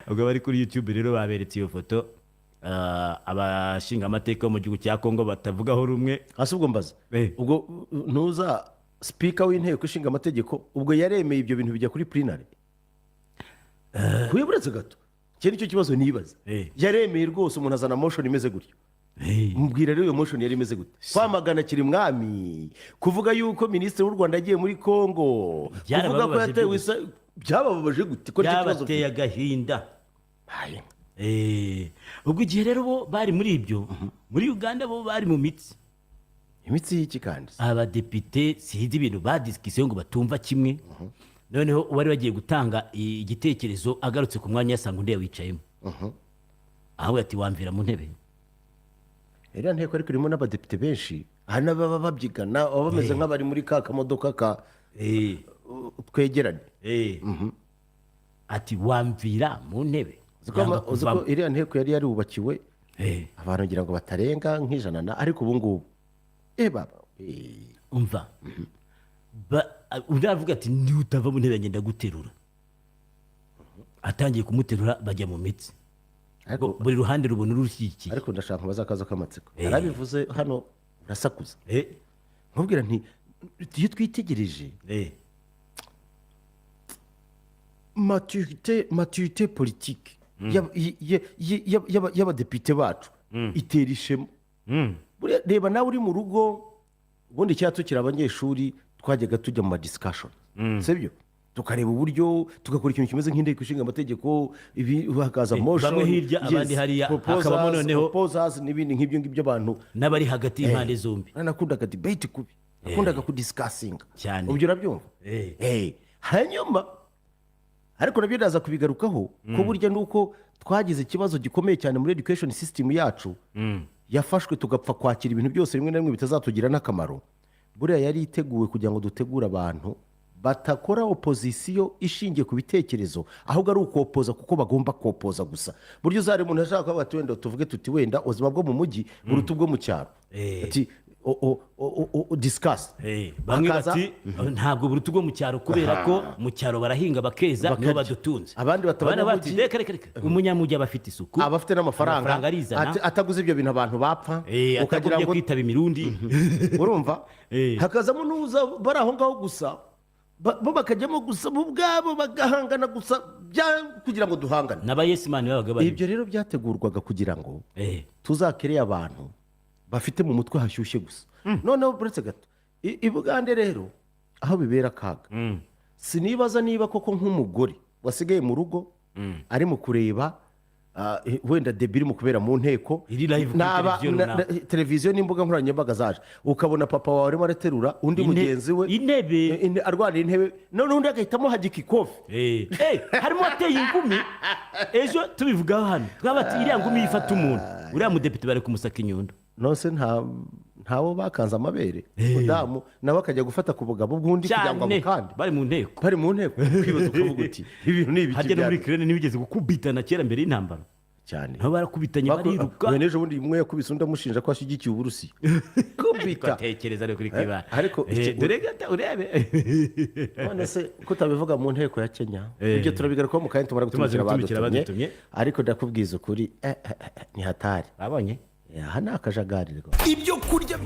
Ubwo bari kuri YouTube rero baberetse iyo foto. Abashingamateka bo mu gihugu cya Kongo batavugaho rumwe. Hasi ubwo mbaza, ubwo ntuza speaker w'inteko ishinga amategeko, ubwo yaremeye ibyo bintu bijya kuri plenary? Uretse gato, iki nicyo kibazo nibaza. Yaremeye rwose umuntu azana motion imeze gutyo? Mbwira rero, iyo motion yari imeze gute? Kwamagana Kirimwami, kuvuga yuko minisitiri w'u Rwanda yagiye muri Kongo, kuvuga ko Byarababaje yatewe byose. Byababaje gute ko nicyo kibazo? Byabateye agahinda. Aye. Ubwo igihe rero bo bari muri ibyo, muri Uganda bo bari mu mitsi. Imitsi y'iki kandi? Abadepite sinzi ibintu badisikusiyo ngo batumva kimwe. Noneho uwari bagiye gutanga igitekerezo agarutse ku mwanya, yasanga undi yawicayemo, ahubwo ati: "Wamvira mu ntebe." Iriya nteko ariko irimo n'abadepite benshi, hari n'ababa babyigana, baba bameze nk'abari muri ka kamodoka ka twegeranye. Ati: "Wamvira mu ntebe." Uzi ko Yanga uzi ko kuvamo. iriya nteko yari yarubakiwe abantu ngira ngo batarenga nk'ijana na, ariko ubu ngubu baba Umva, undi aravuga ati: "Niba utava mu ntebe yanjye ndaguterura." Atangiye kumuterura, bajya mu mitsi. Ariko buri ruhande rubona urushyigikiye. Ariko ndashaka kubaza akabazo k'amatsiko. Narabivuze hano urasakuza. Nkubwira nti iyo twitegereje maturité politique y'abadepite bacu itera ishema. Buriya reba nawe uri mu rugo, ubundi cyangwa tukiri abanyeshuri twajyaga tujya mu ma discussion, sibyo? Tukareba uburyo tugakora ikintu kimeze nk'inteko ishinga amategeko, ibi hakaza motion. Bamwe hirya, abandi hariya, hakabamo proposals n'ibindi nk'ibyo ngibyo abantu n'abari hagati y'impande zombi. Nakundaga debate kubi, nakundaga kudiscussinga. Cyane. Ubyo urabyumva? Hanyuma ariko nabyo ndaza kubigarukaho, ko burya nuko twagize ikibazo gikomeye cyane muri education system yacu, yafashwe tugapfa kwakira ibintu byose rimwe na rimwe bitazatugira n'akamaro. Buriya yari iteguwe kugira ngo dutegure abantu batakora opozisiyo ishingiye ku bitekerezo, ahubwo ari ukopoza kuko bagomba kopoza gusa. Buryo uzari umuntu ashaka kuvuga ati: "Wenda tuvuge tuti wenda ubuzima bwo mu mujyi buruta ubwo mu cyaro." Ati o discuss. Bamwe bati: "Ntabwo buruta ubwo mu cyaro, kubera ko mu cyaro barahinga bakeza, nibo Bakarya. badutunze." Abandi bati: Abandi bati: "Abanyamujyi- "Reka, reka, reka, umunyamujyi aba afite isuku, aba afite n'amafaranga, amafaranga arizana, ataguze ibyo bintu abantu bapfa." Ukagira atagombye ngo kwitaba imirundi. Urumva? Hakazamo n'uza bari aho ngaho gusa, bo bakajyamo gusa, bo ubwabo bagahangana gusa kugira ngo duhangane. N'aba yes man babaga bari. Ibyo rero byategurwaga kugira ngo tuzakereye abantu bafite mu mutwe hashyushye gusa. Noneho uretse gato, i Bugande rero aho bibera akaga, sinibaza niba koko nk'umugore wasigaye mu rugo ari mu kureba wenda débat iri mu kubera mu nteko Iri live kuri televiziyo runaka. Televiziyo n'imbuga nkoranyambaga zaje, ukabona papa wawe arimo araterura undi mugenzi we Intebe. Arwanira intebe, none undi agahitamo hagika ikofi. Harimo uwateye ingumi ejo, tubivugaho hano, twaba ati iriya ngumi yifata umuntu, uriya mudepite bari kumusaka inyundo. Nose ntabo bakanze amabere, umudamu nawe akajya gufata ku bugabo bw'undi kugira ngo Cyane. amukande? Bari mu nteko. Bari mu nteko, ukibaza ukavuga uti: "Ibi bintu ni ibiki?" Harya no muri Byari Ukraine ntibigeze gukubitana kera mbere y'intambara? Cyane. Nabo barakubitanye, bariruka. Wenda ejo bundi umwe yakubise undi amushinja ko ashyigikiye Uburusiya, kubita. Tekereza rero kuri kwibara. Ariko Dore gata urebe. None se ko utabivuga mu nteko ya Kenya? Ibyo turabigarukaho mu kanya tumara Tumaze gutumikira gutumikira abadutumye. abadutumye. Ariko ndakubwiza ukuri, ni hatari. Babonye. Aha ni akajagari rwose. Ibyo kurya.